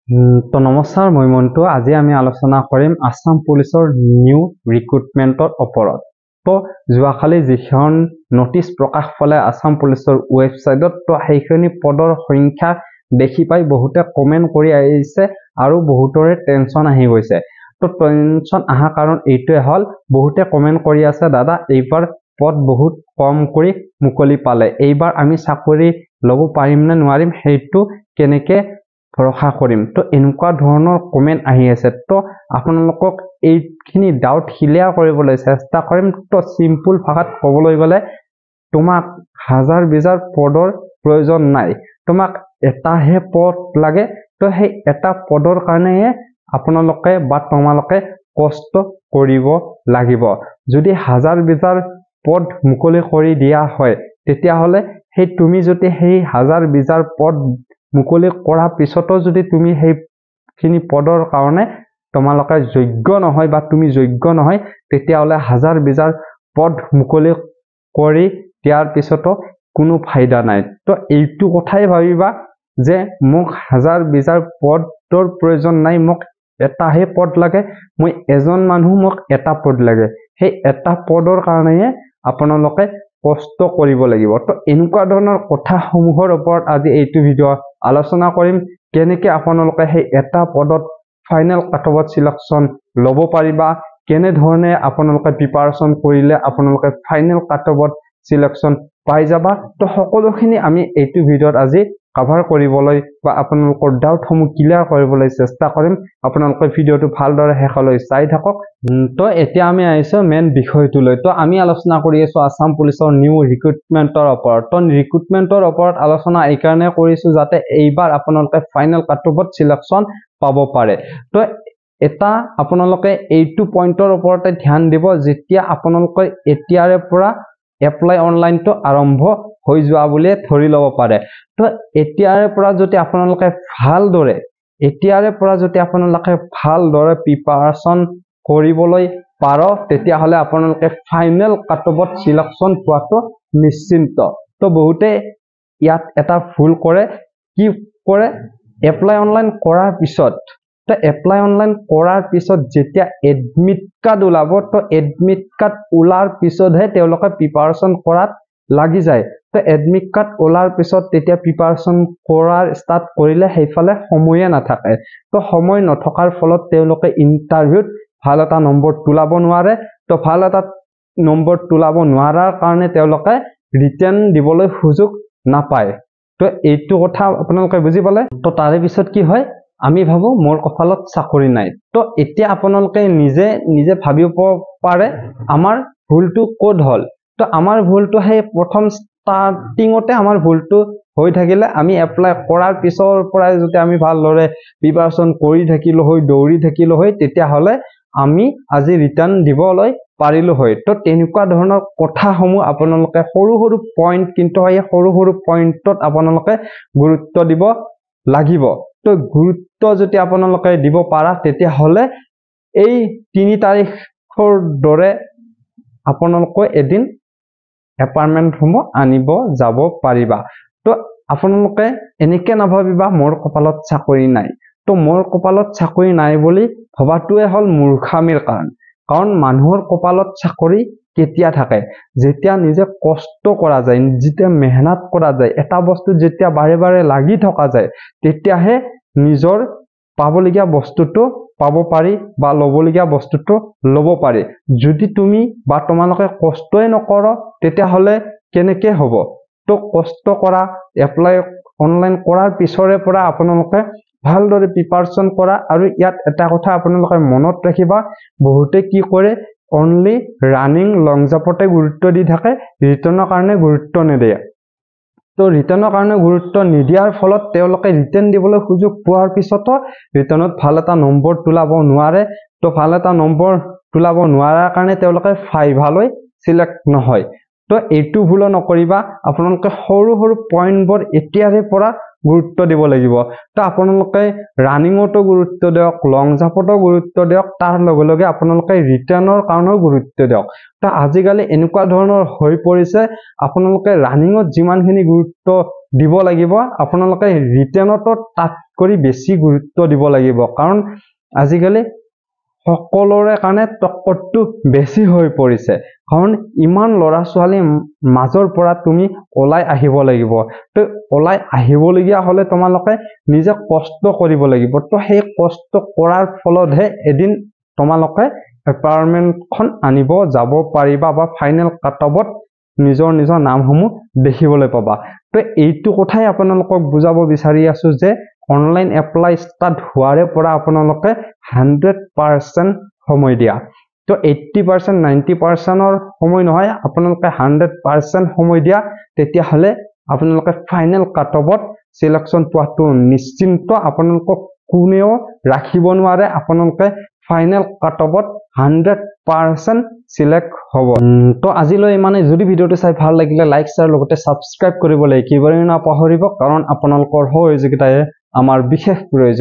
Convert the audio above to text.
তো নমস্কাৰ, মই মন্টু। আজি আমি আলোচনা কৰিম আছাম পুলিচৰ নিউ ৰিক্ৰুটমেণ্টৰ ওপৰত। তো যোৱাকালি যিখন নটিচ প্ৰকাশ পালে আছাম পুলিচৰ ৱেবছাইটত, তো সেইখিনি পদৰ সংখ্যা দেখি পাই বহুতে কমেণ্ট কৰি আহিছে আৰু বহুতৰে টেনশ্যন আহি গৈছে। তো টেনশ্যন অহা কাৰণ এইটোৱে হ'ল, বহুতে কমেণ্ট কৰি আছে, দাদা, এইবাৰ পদ বহুত কম কৰি মুকলি পালে, এইবাৰ আমি চাকৰি ল'ব পাৰিম নে নোৱাৰিম, সেইটো কেনেকে ভৰসা কৰিম? তো এনেকুৱা ধৰণৰ কমেণ্ট আহি আছে। তো আপোনালোকক এইখিনি ডাউট ক্লিয়াৰ কৰিবলৈ চেষ্টা কৰিম। তো চিম্পুল ভাষাত ক'বলৈ গ'লে, তোমাক হাজাৰ বিজাৰ পদৰ প্ৰয়োজন নাই, তোমাক এটাহে পদ লাগে। তো সেই এটা পদৰ কাৰণেহে আপোনালোকে বা তোমালোকে কষ্ট কৰিব লাগিব। যদি হাজাৰ বিজাৰ পদ মুকলি কৰি দিয়া হয়, তেতিয়াহ'লে সেই তুমি যদি সেই হাজাৰ বিজাৰ পদ মুকলি কৰাৰ পিছতো যদি তুমি সেইখিনি পদৰ কাৰণে তোমালোকে যোগ্য নহয় বা তুমি যোগ্য নহয়, তেতিয়াহ'লে হাজাৰ বিজাৰ পদ মুকলি কৰি দিয়াৰ পিছতো কোনো ফাইদা নাই। তো এইটো কথাই ভাবিবা যে মোক হাজাৰ বিজাৰ পদৰ প্ৰয়োজন নাই, মোক এটাহে পদ লাগে, মই এজন মানুহ, মোক এটা পদ লাগে। সেই এটা পদৰ কাৰণেহে আপোনালোকে কষ্ট কৰিব লাগিব। তো এনেকুৱা ধৰণৰ কথাসমূহৰ ওপৰত আজি এইটো ভিডিঅ' আলোচনা কৰিম, কেনেকে আপোনালোকে সেই এটা পদত ফাইনেল কাটঅফত চিলেকশ্যন ল'ব পাৰিবা, কেনেধৰণে আপোনালোকে প্ৰিপাৰেশ্যন কৰিলে আপোনালোকে ফাইনেল কাটঅফত চিলেকশ্যন পাই যাবা। তো সকলোখিনি আমি এইটো ভিডিঅ'ত আজি কাভাৰ কৰিবলৈ বা আপোনালোকৰ ডাউটসমূহ ক্লিয়াৰ কৰিবলৈ চেষ্টা কৰিম। আপোনালোকে ভিডিঅ'টো ভালদৰে শেষলৈ চাই থাকক। তো এতিয়া আমি আহিছোঁ মেইন বিষয়টোলৈ। তো আমি আলোচনা কৰি আছোঁ আছাম পুলিচৰ নিউ ৰিক্ৰুটমেণ্টৰ ওপৰত। তো ৰিক্ৰুটমেণ্টৰ ওপৰত আলোচনা এইকাৰণে কৰিছোঁ যাতে এইবাৰ আপোনালোকে ফাইনেল কাটঅফত চিলেকশ্যন পাব পাৰে। তো এটা আপোনালোকে এইটো পইণ্টৰ ওপৰতে ধ্যান দিব, যেতিয়া আপোনালোকে এতিয়াৰে পৰা এপ্লাই অনলাইনটো আৰম্ভ হৈ যোৱা বুলিয়ে ধৰি ল'ব পাৰে। তো এতিয়াৰে পৰা যদি আপোনালোকে ভালদৰে প্ৰিপাৰেশ্যন কৰিবলৈ পাৰ, তেতিয়াহ'লে আপোনালোকে ফাইনেল কাটঅফত চিলেকশ্যন পোৱাটো নিশ্চিন্ত। তো বহুতে ইয়াত এটা ভুল কৰে। কি কৰে? এপ্লাই অনলাইন কৰাৰ পিছত যেতিয়া এডমিট কাৰ্ড ওলাব, তো এডমিট কাৰ্ড ওলাৰ পিছতহে তেওঁলোকে প্ৰিপাৰেশ্যন কৰাত লাগি যায়। তো এডমিট কাৰ্ড ওলাৰ পিছত তেতিয়া প্ৰিপাৰেশ্যন কৰাৰ ষ্টাৰ্ট কৰিলে সেইফালে সময়ে নাথাকে। তো সময় নথকাৰ ফলত তেওঁলোকে ইণ্টাৰভিউত ভাল এটা নম্বৰ তোলাব নোৱাৰে। তো ভাল এটা নম্বৰ তোলাব নোৱাৰাৰ কাৰণে তেওঁলোকে ৰিটাৰ্ণ দিবলৈ সুযোগ নাপায়। তো এইটো কথা আপোনালোকে বুজি পালে। তো তাৰে পিছত কি হয়? আমি ভাবো মোৰ কপালত চাকৰি নাই। তো এতিয়া আপোনালোকে নিজে নিজে ভাবিব পাৰে, আমাৰ ভুলটো ক'ত হ'ল? তো আমাৰ ভুলটো সেই প্ৰথম ষ্টাৰ্টিঙতে আমাৰ ভুলটো হৈ থাকিলে। আমি এপ্লাই কৰাৰ পিছৰ পৰাই যদি আমি ভালদৰে প্ৰিপাৰেশ্যন কৰি থাকিলো হয়, দৌৰি থাকিলো হয়, তেতিয়াহ'লে আমি আজি ৰিটাৰ্ণ দিবলৈ পাৰিলো হয়। তো তেনেকুৱা ধৰণৰ কথাসমূহ আপোনালোকে সৰু সৰু পইণ্ট, কিন্তু সেই সৰু সৰু পইণ্টত আপোনালোকে গুৰুত্ব দিব লাগিব। তো গুৰুত্ব যদি আপোনালোকে দিব পাৰা, তেতিয়াহ'লে এই 3 তাৰিখৰ দৰে আপোনালোকে এদিন এপইণ্টমেণ্টসমূহ আনিব যাব পাৰিবা। তো আপোনালোকে এনেকে নাভাবিবা মোৰ কপালত চাকৰি নাই। তো মোৰ কপালত চাকৰি নাই বুলি ভবাটোৱে হ'ল মূৰ্খামিৰ কাৰণ। কাৰণ মানুহৰ কপালত চাকৰি কেতিয়া থাকে? যেতিয়া নিজে কষ্ট কৰা যায়, যেতিয়া মেহনত কৰা যায়, এটা বস্তু যেতিয়া বাৰে বাৰে লাগি থকা যায়, তেতিয়াহে নিজৰ পাবলগীয়া বস্তুটো পাব পাৰি বা ল'বলগীয়া বস্তুটো ল'ব পাৰি। যদি তুমি বা তোমালোকে কষ্টই নকৰ, তেতিয়াহ'লে কেনেকে হ'ব? তো কষ্ট কৰা, এপ্লাই অনলাইন কৰাৰ পিছৰে পৰা আপোনালোকে ভালদৰে প্ৰিপাৰেশ্যন কৰা। আৰু ইয়াত এটা কথা আপোনালোকে মনত ৰাখিবা, বহুতে কি কৰে, অনলি ৰানিং, লং জাম্পতে গুৰুত্ব দি থাকে, ৰিটেনৰ কাৰণে গুৰুত্ব নিদিয়ে। তো ৰিটেনৰ কাৰণে গুৰুত্ব নিদিয়াৰ ফলত তেওঁলোকে ৰিটেন দিবলৈ সুযোগ পোৱাৰ পিছতো ৰিটেনত ভাল এটা নম্বৰ তোলাব নোৱাৰে। তো ভাল এটা নম্বৰ তোলাব নোৱাৰাৰ কাৰণে তেওঁলোকে ভাইভালৈ চিলেক্ট নহয়। তো এইটো ভুলো নকৰিবা। আপোনালোকে সৰু সৰু পইণ্টবোৰ এতিয়াৰে পৰা গুৰুত্ব দিব লাগিব। তো আপোনালোকে ৰানিঙতো গুৰুত্ব দিয়ক, লং জাম্পতো গুৰুত্ব দিয়ক, তাৰ লগে লগে আপোনালোকে ৰিটেনৰ কাৰণেও গুৰুত্ব দিয়ক। তো আজিকালি এনেকুৱা ধৰণৰ হৈ পৰিছে, আপোনালোকে ৰানিঙত যিমানখিনি গুৰুত্ব দিব লাগিব, আপোনালোকে ৰিটেনতো তাতকৈ কৰি বেছি গুৰুত্ব দিব লাগিব, কাৰণ আজিকালি সকলোৰে কাৰণে টক্কৰটো বেছি হৈ পৰিছে। কাৰণ ইমান ল'ৰা ছোৱালীৰ মাজৰ পৰা তুমি ওলাই আহিব লাগিব। তো ওলাই আহিবলগীয়া হ'লে তোমালোকে নিজে কষ্ট কৰিব লাগিব। তো সেই কষ্ট কৰাৰ ফলতহে এদিন তোমালোকে এপাৰ্টমেণ্টখন আনিব যাব পাৰিবা বা ফাইনেল কাট অফত নিজৰ নিজৰ নামসমূহ দেখিবলৈ পাবা। তো এইটো কথাই আপোনালোকক বুজাব বিচাৰি আছো যে অনলাইন এপ্লাই ষ্টাৰ্ট হোৱাৰে পৰা আপোনালোকে 100% সময় দিয়া। তো 80%, 90%ৰ সময় নহয়, আপোনালোকে 100% সময় দিয়া, তেতিয়াহ'লে আপোনালোকে ফাইনেল কাট অফত চিলেকশ্যন পোৱাটো নিশ্চিন্ত। আপোনালোকক কোনেও ৰাখিব নোৱাৰে, আপোনালোকে ফাইনেল কাট অফত 100% চিলেক্ট হ'ব। তো আজিলৈ ইমানে। যদি ভিডিঅ'টো চাই ভাল লাগিলে লাইক, শ্বেয়াৰ লগতে ছাবস্ক্ৰাইব কৰিবলৈ একেবাৰেই নাপাহৰিব, কাৰণ আপোনালোকৰ সহযোগিতাই আমাৰ বিশেষ প্ৰয়োজন।